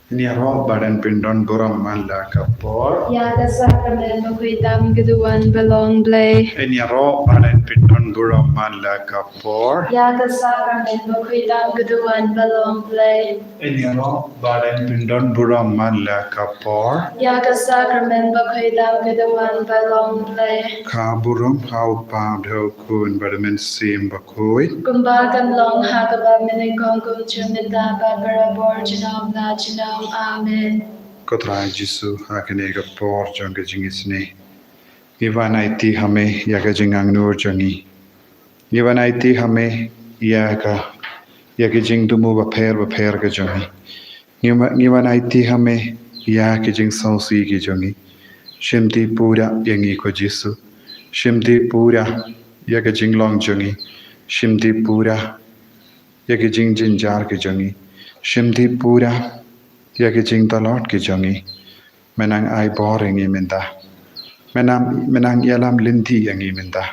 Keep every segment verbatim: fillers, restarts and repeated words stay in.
Ngin ïaroh bad ngin pyndon burom man la ka por. Ïa ka sakramen bakhuid tam ka duwan ba long Blei. Ngin ïaroh bad ngin pyndon burom man la ka por. Ïa ka sakramen bakhuid tam ka duwan ba long Blei. Ngin ïaroh bad ngin pyndon burom man la ka por. Ïa ka sakramen bakhuid tam ka duwan ba long Blei. Ka burom ha u Kpa bad ha u Khun bad ha u Mynsiem Bakhuid. Kumba kan long ha kaba mynnyngkong, kumjuh mynta bad barabor junom la junom. Amen. Ko Trai Jisu, ha kane ka por jong ka jingisynei, ngi wan aiti ha me ïa ka jingangnud jong ngi. Ngi wan aiti ha me ïa ka, ïa ka jingthmu bapher bapher ka jong ngi. Ngi wa-, ngi wan aiti ha me ïa ka jingsngewsih ka jong ngi. Shim tip pura ïa ngi ko Jisu. Shim tip pura ïa ka jinglong jong ngi. Shim tip pura ïa ka jingjynjar ka jong ngi. Shim tip pura ïa ka jingtlot ka jong ngi. Me nang ai bor ïa ngi mynta. Me nang, me nang ïalam lynti ïa ngi mynta.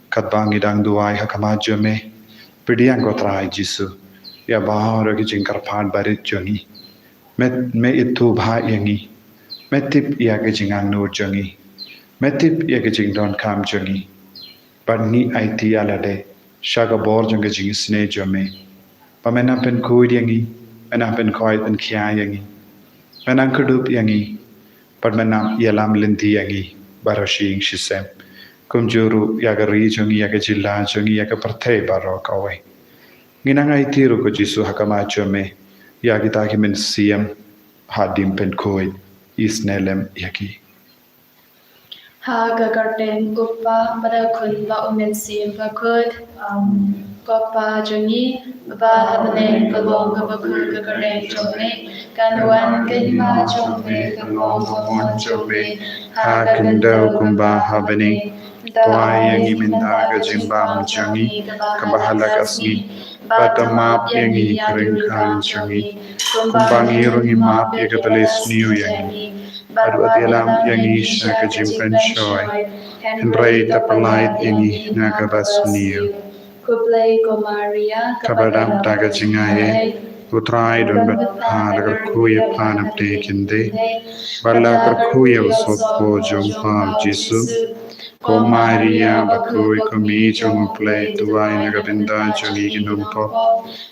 Katba ngi dang duwai ha khmat jong me, pdiang ko Trai Jisu ïa baroh ki jingkyrpad barit jong ngi. Me, me ithuh bha ïa ngi. Me tip ïa ka jingangnud jong ngi. Me tip ïa ka jingdonkam jong ngi. Bad ngi aiti ïa lade sha ka bor jong ka jingisynei jong me. Ba me nang pynkhuid ïa ngi, me nang pynkhuid pynkhia ïa ngi, me nang kdup ïa ngi, bad me nang ïalam lynti ïa ngi baroh shi ïing shi sem. Kumjuh ruh ïa ka ri jong ngi, ïa ka jylla jong ngi, ïa ka pyrthei baroh kawei. Ngi nang aiti ruh ko Jisu ha khmat jong me ïa kita ki mynsiem hadien pynkhuid. Isynei lem ïa ki. Ha ka kyrteng u Kpa bad u Khun bad u Mynsiem Bakhuid. Amen. Ko Kpa jong ngi, uba ha bneng, ka long kaba khuid ka kyrteng jong me, kan wan ka hima jong me, kan long ka mon jong me ha ka khyndew kumba ha bneng. To ai ïa ngi mynta ka jingbam jong ngi kaba ha la ka sngi, bad to map ïa ngi ki ryngkang jong ngi, kumba ngi ruh ngi map ïa kita ba la sniew ïa ngi. Bad wat ïalam ïa ngi sha ka jingpynshoi, hynrei to pyllait ïa ngi na kaba sniew. Khublei ko Maria, kaba dap da ka jingaiei, u Trai u don bad pha, la kyrkhu ïa pha na pdeng ki khyndai, bad la kyrkhu ïa u sohpop jong pha u Jisu. Ko Maria bakhuid, ko Mei jong u Blei, duwai na ka bynta jong ngi ki nongpop,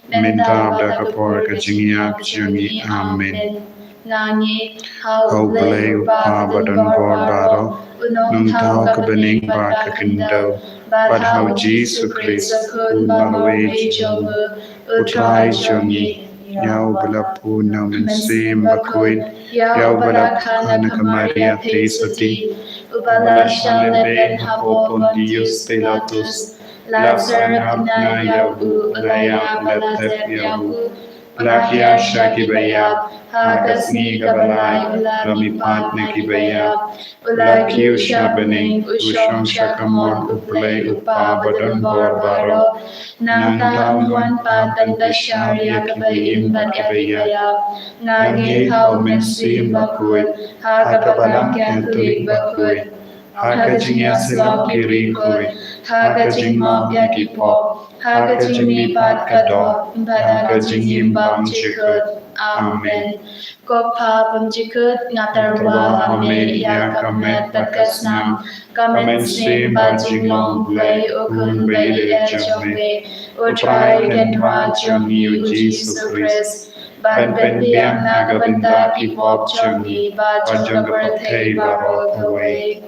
mynta bad ha ka por ka jingïap jong ngi. Amen. Nga ngeit ha u Blei u Kpa badonbor baroh, u nongthaw ka bneng bad ka khyndew, bad ha u Jisu Khrist, u khun marwei jong u, u Trai jong ngi, ïa uba la pun na u Mynsiem Bakhuid, ïa uba la khot na ka Maria Theisotti, uba la shah lehbeiñ hapoh Pontius Pilatus, la sngap na ïa u, la ïap, la thep ïa u, la khia sha kiba ïap, ha ka sngi kaba lai u la mihpat na kiba ïap, u la kiew sha bneng, u shong sha kamon u Blei u Kpa badonbor baroh. Nangta un wan pat ban bishar ïa kiba im bad ïa kiba ïap. Nga ngeit ha u Mynsiem Bakhuid, ha ka Balang Katholik bakhuid, ha ka jingïasyllok ki riewkhuid, ha ka jingmap ïa ki pop, ha ka jingmihpat ka doh, bad ha ka jingim bymjukut jukut. Amen. Ko Kpa bymjukut, nga tyrwa ha me ïa ka met bad ka snam, ka mynsiem bad jinglong u Blei u Khun ba ïeit jong me, u Trai Kynrad jong ngi u Jisu Khrist, ban pynbiang na ka bynta ki pop jong ngi bad jong ka pyrthei baroh kawei.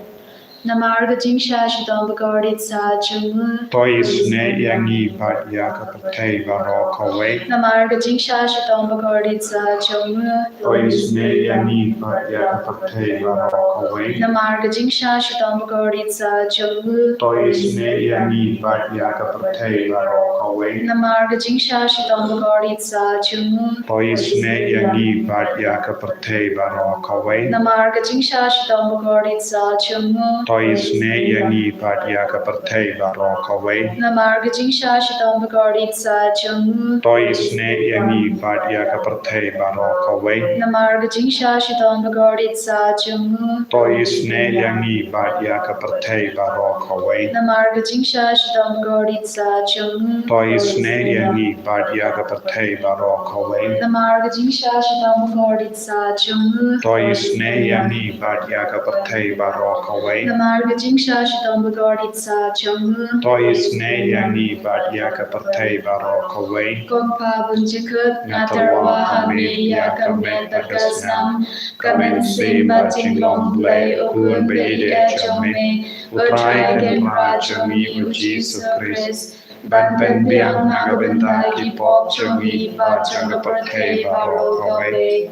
Namar ka jingshah shitom bakordit saw jong u, to isynei ïa ngi bad ïa ka pyrthei baroh kawei. Namar ka jingshah shitom bakordit saw jong u, to isynei ïa ngi bad ïa ka pyrthei baroh kawei. Namar ka jingshah shitom bakordit saw jong u, to isynei ïa ngi bad ïa ka pyrthei baroh kawei. Namar ka jingshah shitom bakordit saw jong u, to isynei ïa ngi bad ïa ka pyrthei baroh kawei. Namar ka jingshah shitom bakordit saw jong u, to To isynei ïa ngi bad ïa ka pyrthei baroh kawei. Namar ka jingshah shitom bakordit sa jong u. To isynei ïa ngi bad ïa ka pyrthei baroh kawei. Namar ka jingshah shitom bakordit sa jong u. To isynei ïa ngi bad ïa ka pyrthei baroh kawei. Namar ka jingshah shitom bakordit sa jong u. To isynei ïa ngi bad ïa ka pyrthei baroh kawei. Namar ka jingshah shitom bakordit sa jong u. To isynei ïa ngi bad ïa ka pyrthei baroh kawei. Namar ka jingshah shitom bakordit sa jong u. To isynei ïa ngi bad ïa ka pyrthei baroh kawei. Ko Kpa bymjukut, nga tyrwa ha me ïa ka met bad ka snam, ka mynsiem bad jinglong Blei u Khun ba ïeit jong me, U Trai Kynrad jong ngi U Jisu Khrist, ban pynbiang na ka bynta ki pop jong ngi bad jong ka pyrthei baroh kawei.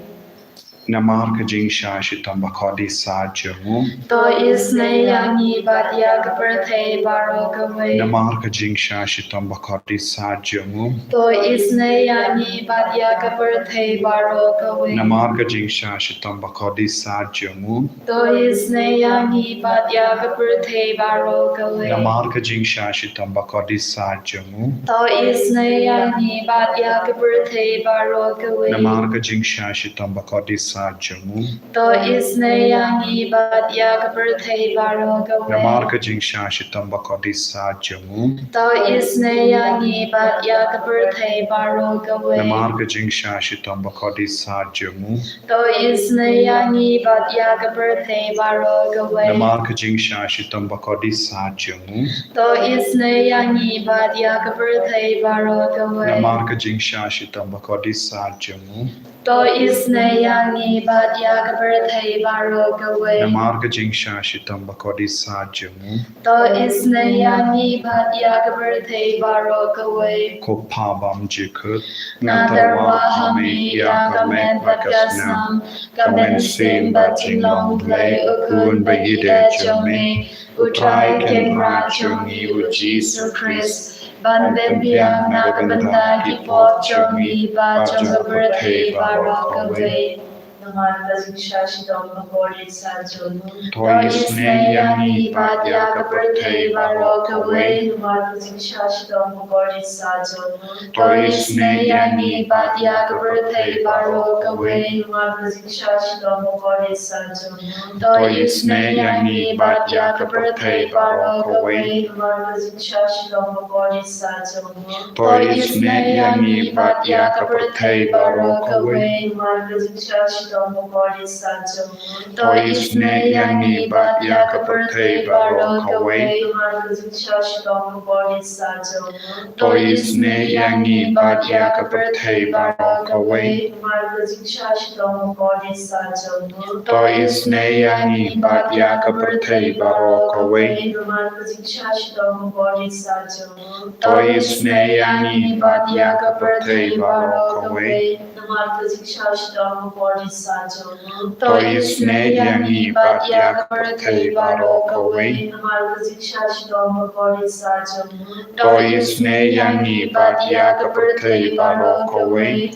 Namar ka jingshah shitom bakordit sa jong u. To isynei ïa ngi bad ïa ka pyrthei baroh kawei. Namar ka jingshah shitom bakordit sa jong u. To isynei ïa ngi bad ïa ka pyrthei baroh kawei. Namar ka jingshah shitom bakordit sa jong u. To isynei ïa ngi bad ïa ka pyrthei baroh kawei. Namar ka jingshah shitom bakordit sa jong u. To isynei ïa ngi bad ïa ka pyrthei baroh kawei. Namar ka jingshah shitom bakordit sa jong u. To isynei ïa ngi bad ïa ka pyrthei baroh kawei. Namar ka jingshah shitom bakordit sa jong u. To isynei ïa ngi bad ïa ka pyrthei baroh kawei. Namar ka jingshah shitom bakordit sa jong u. To isynei ïa ngi bad ïa ka pyrthei baroh kawei. Namar ka jingshah shitom bakordit sa jong u. To isynei ïa ngi bad ïa ka pyrthei baroh kawei. Namar ka jingshah shitom bakordit sa jong u. To isynei ïa ngi bad ïa ka pyrthei baroh kawei. Namar ka jingshah shitom bakordit sa jong u. To isynei ïa ngi bad ïa ka pyrthei baroh kawei. Ko Kpa bymjukut, nga tyrwa ha me ïa ka met bad ka snam, ka mynsiem bad jinglong Blei u Khun ba ïeit jong me, U Trai Kynrad jong ngi U Jisu Khrist, ban pynbiang na ka bynta ki pop jong ngi bad jong ka pyrthei baroh kawei. Namar ka jingshah shitom bakordit sa jong u. To isynei ïa ngi bad ïa ka pyrthei baroh kawei. Namar ka jingshah shitom bakordit sa jong u. To isynei ïa ngi bad ïa ka pyrthei baroh kawei. Namar ka jingshah shitom bakordit sa jong u. To isynei ïa ngi bad ïa ka pyrthei baroh kawei. Namar ka jingshah shitom bakordit sa jong u. To isynei ïa ngi bad ïa ka pyrthei baroh kawei. Namar ka jingshah shitom bakordit sa jong u. To isynei ïa ngi bad ïa ka pyrthei baroh kawei. Namar ka jingshah shitom bakordit sa jong u. To isynei ïa ngi bad ïa ka pyrthei baroh kawei. Namar ka jingshah shitom bakordit sa jong u. To isynei ïa ngi bad ïa ka pyrthei baroh kawei. Namar ka jingshah shitom bakordit sa jong u. To isynei ïa ngi bad ïa ka pyrthei baroh kawei. Namar ka jingshah shitom bakordit sa jong u. To isynei ïa ngi bad ïa ka pyrthei baroh kawei. Namar ka jingshah shitom bakordit sa jong u. To isynei ïa ngi bad ïa ka pyrthei baroh kawei.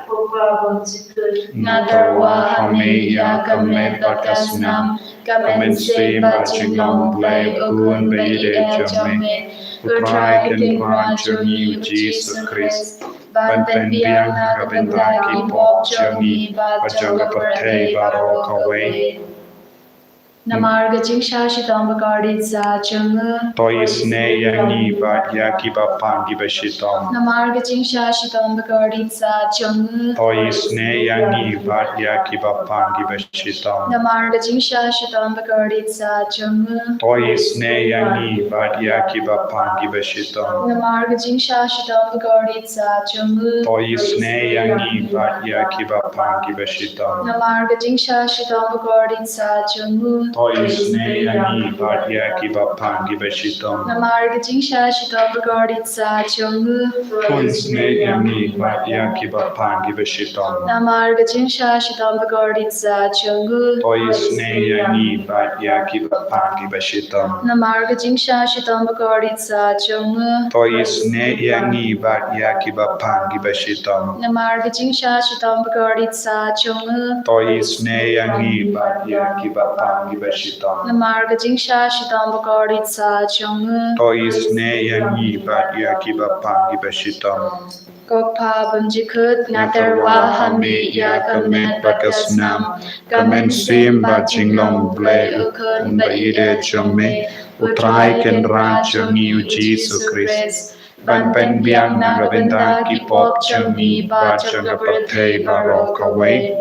Ko Kpa bymjukut, nga tyrwa ha me ïa ka met bad ka snam, ka mynsiem bad jinglong Blei u Khun ba ïeit jong me, U Trai Kynrad jong ngi U Jisu Khrist, ban pynbiang na ka bynta ki pop jong ngi bad jong ka pyrthei baroh kawei. Namar ka jingshah shitom bakordit sa jong u. To isynei ïa ngi bad ïa kiba pang kiba shitom. Namar ka jingshah shitom bakordit sa jong u. To isynei ïa ngi bad ïa kiba pang kiba shitom. Namar ka jingshah shitom bakordit sa jong u. To isynei ïa ngi bad ïa kiba pang kiba shitom. Namar ka jingshah shitom bakordit sa jong u. To isynei ïa ngi bad ïa kiba pang kiba shitom. Namar ka jingshah shitom bakordit sa jong u. To isynei ïa ngi bad ïa kiba pang kiba shitom. Namar ka jingshah shitom bakordit sa jong u. To isynei ïa ngi bad ïa kiba pang kiba shitom. Namar ka jingshah shitom bakordit sa jong u. To isynei ïa ngi bad ïa kiba pang kiba shitom. Namar ka jingshah shitom bakordit sa jong u. To isynei ïa ngi bad ïa kiba pang kiba shitom. Namar ka jingshah shitom bakordit sa jong u. To isynei ïa ngi bad ïa kiba pang kiba shitom. Namar ka jingshah shitom bakordit sah jong u. To isynei ïa ngi bad ïa kiba pang kiba shitom. Ko Kpa bymjukut, nga tyrwa ha me ïa ka met bad ka snam, ka mynsiem bad jinglong Blei u Khun ba ïeit jong me, U Trai Kynrad jong ngi U Jisu Khrist, ban pynbiang na ka bynta ki pop jong ngi bad jong ka pyrthei baroh kawei.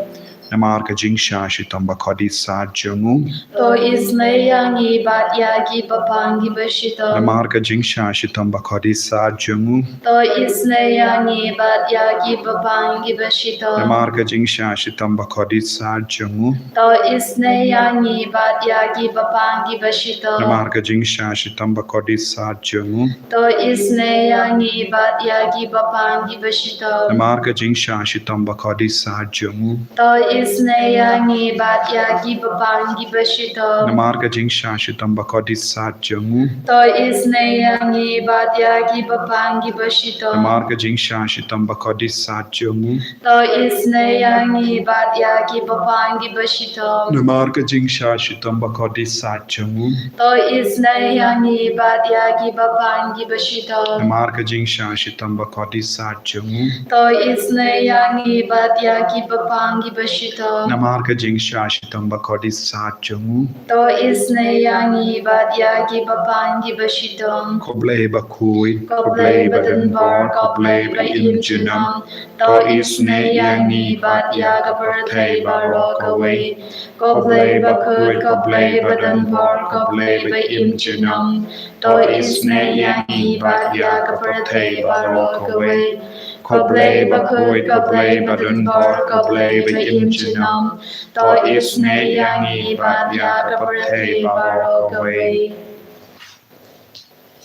Namar ka jingshah shitom bakordit sah jong u. To isynei ïa ngi bad ïa kiba pang kiba shitom. Namar ka jingshah shitom bakordit sah jong u. To isynei ïa ngi bad ïa kiba pang kiba shitom. Namar ka jingshah shitom bakordit sah jong u. To isynei ïa ngi bad ïa kiba pang kiba shitom. Namar ka jingshah shitom bakordit sah jong u. To isynei ïa ngi bad ïa kiba pang kiba shitom. Namar ka jingshah shitom bakordit sah jong u. To isynei ïa ngi bad ïa kiba pang kiba shitom. Namar ka jingshah shitom bakordit sah jong u. To isynei ïa ngi bad ïa kiba pang kiba shitom. Namar ka jingshah shitom bakordit sah jong u. To isynei ïa ngi bad ïa kiba pang kiba shitom. Namar ka jingshah shitom bakordit sah jong u. To isynei ïa ngi bad ïa kiba pang kiba shitom. Namar ka jingshah shitom bakordit sah jong u. To isynei ïa ngi bad ïa kiba pang kiba shitom. Namar ka jingshah shitom bakordit sah jong u. To isynei ïa ngi bad ïa kiba pang kiba shitom. Ko Blei bakhuid, ko Blei badonbor, ko Blei ba im junom. To isynei ïa ngi bad ïa ka pyrthei baroh kawei. Ko Blei bakhuid, ko Blei badonbor, ko Blei ba im junom. To isynei ïa ngi bad ïa ka pyrthei baroh kawei. Ko Blei bakhuid, ko Blei badonbor, ko Blei ba im junom. To isynei ïa ngi bad ïa ka pyrthei baroh kawei.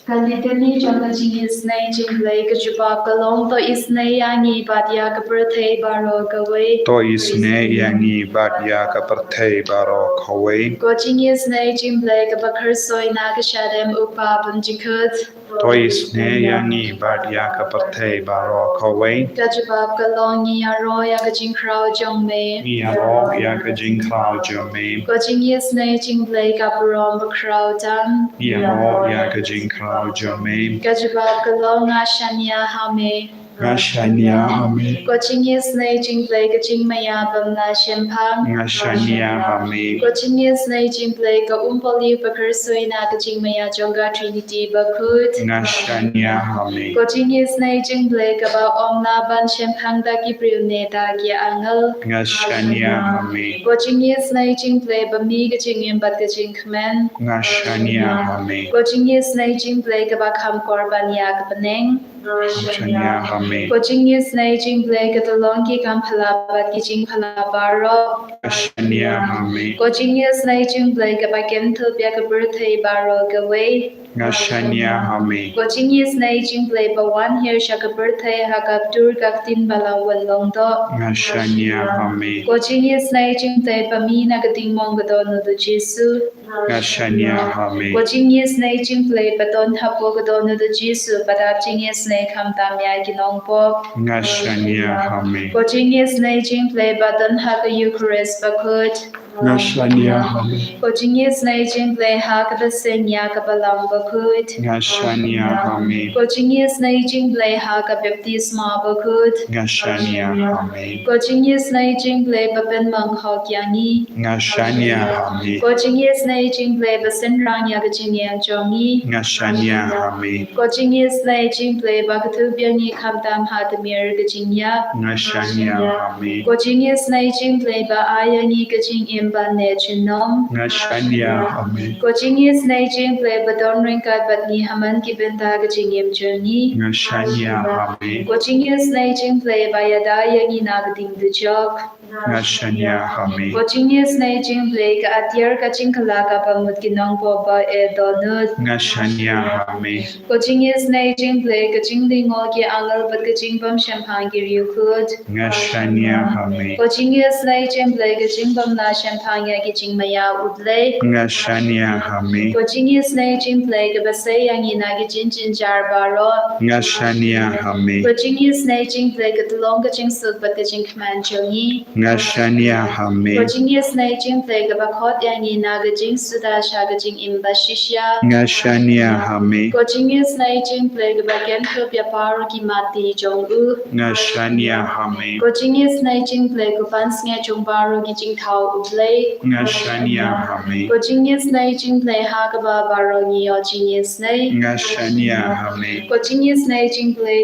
Ka litany jong ka jingisynei jong U Blei ka jubab ka long: To isynei ïa ngi bad ïa ka pyrthei baroh kawei. To isynei ïa ngi bad ïa ka pyrthei baroh kawei. Ka jingisynei jong U Blei kaba khuid soi na ka shadem U Kpa bymjukut. To isynei ïa ngi bad ïa ka pyrthei baroh kawei. Ka jubab ka long: Ngi ïaroh ïa ka jingkhraw jong me. Ngi ïaroh ïa ka jingkhraw jong me. Ka jingisynei jong U Blei ka burom bakhraw tam. Ngi ïaroh ïa ka jingkhraw jong me. Ka jubab ka long: Nga shaniah ha me. Nga shaniah ha me. Ka jingisynei jong U Blei ka jingmaïa bym lah shemphang. Nga shaniah ha me. Ka jingisynei jong U Blei ka umpohliew ba khuid soi na ka jingmaïa jong ka Trinity bakhuid. Nga shaniah ha me. Ka jingisynei jong U Blei kaba ym lah ban shemphang da ki briew ne da ki angel. Nga shaniah ha me. Ka jingisynei jong U Blei ba mih ka jingim bad ka jingkmen. Nga shaniah ha me. Ka jingisynei jong U Blei kaba kham kor ban ïa ka bneng. Nga shaniah ha me. Ka jingisynei jong U Blei ka tyllong ki kam phylla bad ki jingphylla baroh. Nga shaniah ha me. Ka jingisynei jong U Blei kaba kynthup ïa ka pyrthei baroh kawei. Nga shaniah ha me. Ka jingisynei jong U Blei ba wan hiar sha ka pyrthei ha ka tur ka ktien ba la wan long doh. Nga shaniah ha me. Ka jingisynei jong U Blei ba mih na ka diengmong ka don u Jisu. Nga shaniah ha me. Ka jingisynei jong U Blei ba don hapoh ka don u Jisu ba dap jingisynei khamtam ïa ki nongpop. Nga shaniah ha me. Ka jingisynei jong U Blei ba don ha ka Eukharist bakhuid. Nga shaniah ha me. Ka jingisynei jong U Blei ha kaba seng ïa ka Balang bakhuid. Nga shaniah ha me. Ka jingisynei jong U Blei ha ka baptisma bakhuid. Nga shaniah ha me. Ka jingisynei jong U Blei ba pynmong hok ïa ngi. Nga shaniah ha me. Ka jingisynei jong U Blei ba synran ïa ka jingim jong ngi. Nga shaniah ha me. Ka jingisynei jong U Blei ba kdup ïa ngi khamtam ha tmier ka jingïap. Nga shaniah ha me. Ka jingisynei jong U Blei ba ai ïa ngi ka jingim ban leit junom. Nga shaniah ha me. Ka jingisynei jong U Blei ba don ryngkat bad ngi ha man ki bynta ka jingim jong ngi. Nga shaniah ha me. Ka jingisynei jong U Blei ba ïada ïa ngi na ka ding dujok. Nga shaniah ha me. Ka jingisynei jong U Blei ka atiar ka jingkylla kaba mut ki nongpop ba eh dohnud. Nga shaniah ha me. Ka jingisynei jong U Blei ka jinglyngngoh ki angel bad ka jingbymshemphang ki riewkhuid. Nga shaniah ha me. Ka jingisynei jong U Blei ka jingbymlah shemphang ïa ki jingmaïa U Blei. Nga shaniah ha me. Ka jingisynei jong U Blei kaba sei ïa ngi na ki jingjynjar baroh. Nga shaniah ha me. Ka jingisynei jong U Blei ka tyllong ka jingsuk bad ka jingkmen jong ngi. Nga shaniah ha me. Ko jingisynei jong U Blei kaba khot ïa ngi na ka jingsuda sha ka jingim ba shisha. Nga shaniah ha me. Ko jingisynei jong U Blei kaba kyndup ïa baroh ki mati jong u. Nga shaniah ha me. Ko jingisynei jong U Blei ko pansngiat jong baroh ki jingthaw U Blei. Nga shaniah ha me. Ko jingisynei jong U Blei ha kaba baroh ngi ïoh jingisynei. Nga shaniah ha me. Ko jingisynei jong U Blei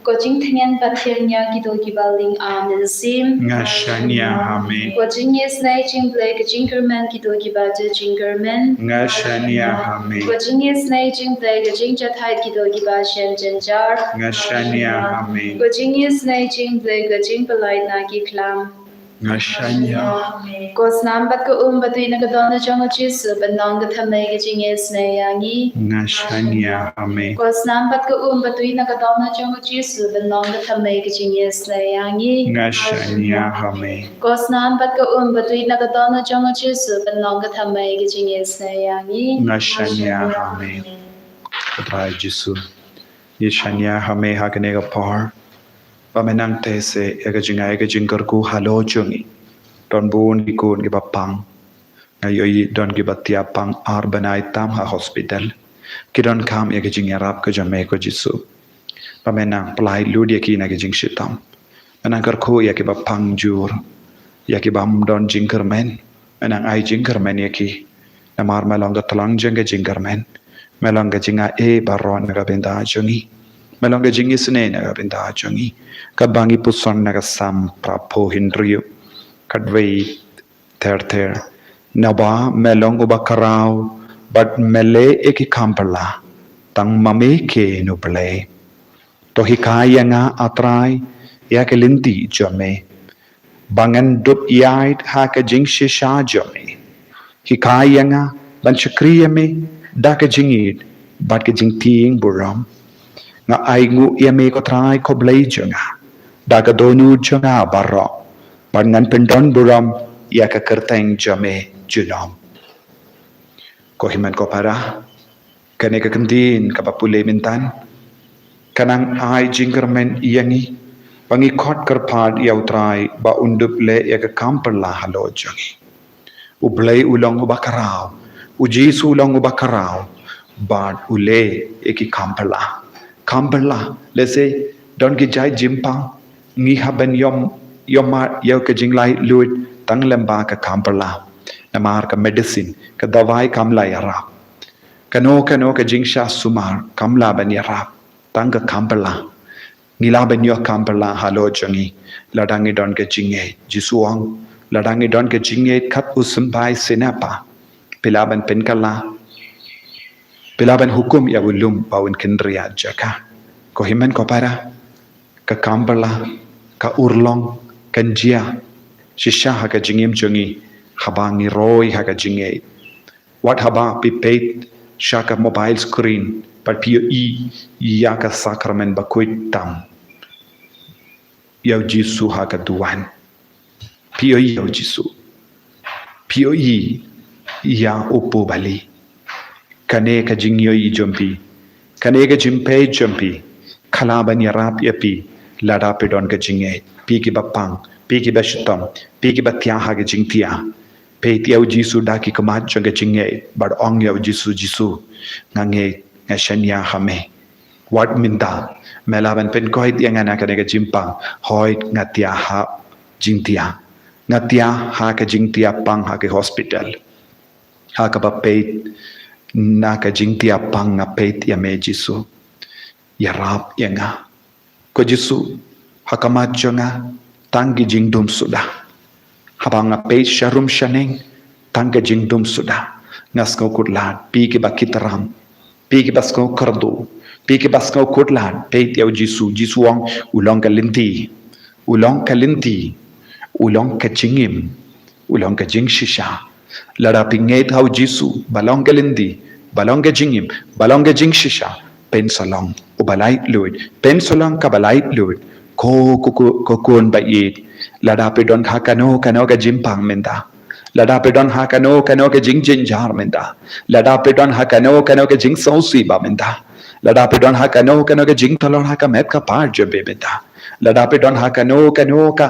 ko jingthngan ba thiang ïa kito kiba lyngba mynsiem. Nga shaniah ha me. Ko jingisynei jong U Blei ka jingkyrmen kito kiba ju jingkyrmen. Nga shaniah ha me. Ko jingisynei jong U Blei ka jingjahthait kito kiba shem jynjar. Nga shaniah ha me. Ko jingisynei jong U Blei ka jingpyllait na ki khlam. Nga shaniah. Ko snam bad ka um ba tui na ka dohnud jong U Jisu ban long ka thymmei ka jingisynei ïa ngi. Nga shaniah ha me. Ko snam bad ka um ba tui na ka dohnud jong U Jisu ban long ka thymmei ka jingisynei ïa ngi. Nga shaniah ha me. Ko snam bad ka um ba tui na ka dohnud jong U Jisu ban long ka thymmei ka jingisynei ïa ngi. Nga shaniah ha me. Ko Trai Jisu, ngi shaniah ha me ha kane ka por ba me nang teh seh ïa ka jingai ka jingkyrkhu halor jong ngi. Don bun ki khun kiba pang. Nga ïohi don kiba thiah pang ar bnai tam ha hospital. Ki donkam ïa ka jingïarap ka jong me ko Jisu. Ba me nang pynlait lut ïa ki na ka jingshitom. Me nang kyrkhu ïa kiba pang jur, ïa ki bym don jingkyrmen. Me nang ai jingkyrmen ïa ki. Namar me long ka tlang jong ka jingkyrmen. Me long ka jingai baroh na ka bynta jong ngi. Me long ka jingisynei na ka bynta jong ngi. Katba ngi puson na ka Salm phra phew hynriew, khatwei ter ter. Naba me long uba khraw bad me leh ïa ki kam phylla. Tang ma me ken U Blei. To hikai ïa nga, A Trai, ïa ka lynti jong me, ba ngan dup ïaid ha ka jingshisha jong me. Hikai ïa nga ban shakri ïa me da ka jingïeit bad ka jingtieng burom. Nga ainguh ïa me ko Trai ko Blei jong nga da ka dohnud jong nga baroh, bad ngan pyndon burom ïa ka kyrteng jong me junom. Ko hynmen ko para, kane ka ktien kaba pule mynta ka nang ai jingkyrmen ïa ngi ba ngi khot kyrpad ïa U Trai ba un dup leh ïa ka kam phylla halor jong ngi. U Blei u long uba khraw, U Jisu u long uba khraw, bad u leh ïa ki kam phylla. Kam phylla, lehse don ki jait jingpang ngi hap ban ïoh, ïoh mad ïa ka jinglaitluid tang lyngba ka kam phylla. Namar ka medicine, ka dawai kam lah ïarap. Kano kano ka jingshah sumar kam lah ban ïarap tang ka kam phylla. Ngi lah ban ïoh kam phylla halor jong ngi lada ngi don ka jingngeit. Jisu u ong, lada ngi don ka jingngeit kat u symbai sinapa, phi lah ban pynkylla, phi lah ban hukum ïa u lum ba un kynriah jaka. Ko hynmen ko para, ka kam phylla, ka urlong kan jia shisha ha ka jingim jong ngi haba ngi roi ha ka jingngeit. Wat haba phi peit sha ka mobile screen bad phi ïohi ïa ka sakramen bakhuid tam, ïa U Jisu ha ka duwan. Phi ïohi ïa U Jisu, phi ïohi ïa u pubali. Kane ka jingïohi jong phi, kane ka jingpeit jong phi ka lah ban ïarap ïa phi lada phi don ka jingngeit. Phi kiba pang, phi kiba shitom, phi kiba thiah ha ka jingthiah, peit ïa U Jisu da ki khmat jong ka jingngeit bad ong ïa U Jisu, Jisu, nga ngeit, nga shaniah ha me. Wat mynta me lah ban pynkoit ïa nga na kane ka jingpang. Hooid, nga thiah ha jingthiah, nga thiah ha ka jingthiah pang ha ka hospital. Ha kaba peit na ka jingthiah pang nga peit ïa me Jisu. Ïarap ïa nga. Ko Jisu, ha khmat jong nga tang ki jingdum suda. Haba nga peit sharum shaneng tang ki jingdum suda. Nga sngew khuslai, phi kiba kit ram, phi kiba sngew kyrduh, phi kiba sngew khuslai, peit ïa U Jisu. Jisu u ong u long ka lynti, u long ka lynti, u long ka jingim, u long ka jingshisha. Lada phi ngeit ha U Jisu ba long ka lynti, ba long ka jingim, ba long ka jingshisha, phin sa long uba laitluid, phin sa long kaba laitluid. Ko, ko, ko, ko khun ba ïeit, lada phi don ha kano kano ka jingpang mynta, lada phi don ha kano kano ka jingjynjar mynta, lada phi don ha kano kano ka jingsngewsih ba mynta, lada phi don ha kano kano ka jingthlor ha ka met ka par jong phi mynta, lada phi don ha kano kano ka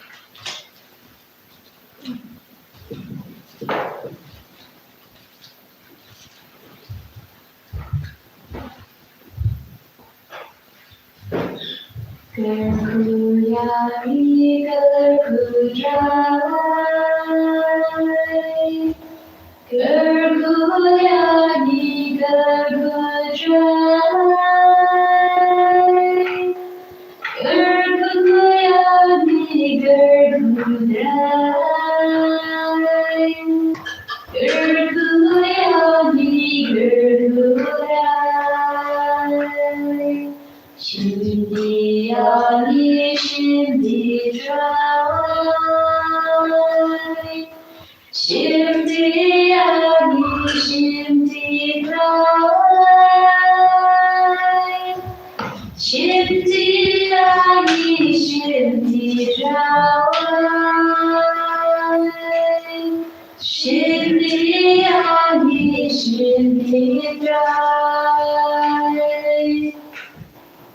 Ani kyrkhu Trai, kyrkhu ïa ngi kyrkhu Trai, kyrkhu ïa ngi kyrkhu Trai, kyrkhu ïa ngi kyrkhu Trai. Shim ti ïa ngi, shim ti Trai. Shim ti ïa ngi, shim ti Trai. Shim ti ïa ngi, shim ti Trai. Shim ti ïa ngi, shim ti Trai.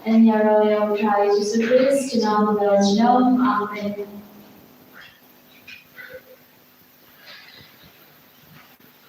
Yn ïaroh ïa U Trai Jisu Khrist, junom bad junom. Amen.